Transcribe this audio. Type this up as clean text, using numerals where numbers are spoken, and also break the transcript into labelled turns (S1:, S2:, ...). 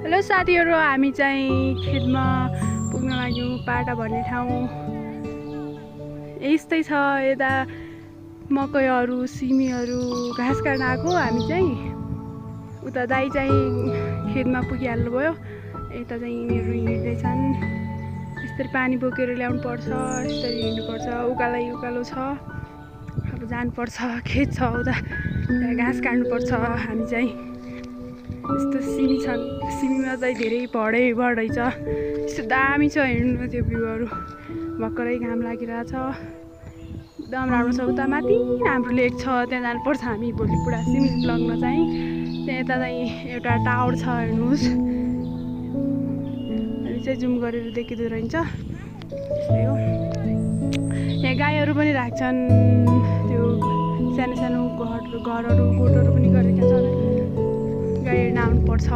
S1: Hello साथीहरु, हामी चाहिँ खेतमा पुग्न लाग्यौं। पाटा भन्ने ठाउँ यस्तै छ। यता मकैहरू, सिमीहरू घाँस काट्न आएको। हामी चाहिँ उता दाइ चाहिँ खेतमा पुगिहाल्नु भयो। यता चाहिँ यिनीहरू हिँड्दैछन्। यसरी पानी बोकेर ल्याउनु पर्छ, यसरी हिँड्नु पर्छ। उकालो छ, अब जानुपर्छ। खेत छ उता, घाँस काट्नु पर्छ। हामी चाहिँ यस्तो सिमी छन्, सिमीमा चाहिँ धेरै बढै छ। यस्तो दामी छ हिँड्नु। त्यो भ्यूहरू भर्खरै घाम लागिरहेछ, एकदम राम्रो छ। उता माथि हाम्रो लेक छ, त्यहाँ जानुपर्छ हामी भोलि पुरा सिमी लग्न चाहिँ। त्यहाँ यता चाहिँ एउटा टावर छ, हेर्नुहोस्। अहिले चाहिँ जुम गरेर देखिँदो रहेछ। यस्तै हो। यहाँ गाईहरू पनि राख्छन्। त्यो सानो सानो घरहरू गोठहरू पनि गरेका छन्। गाई हेर्न आउनुपर्छ।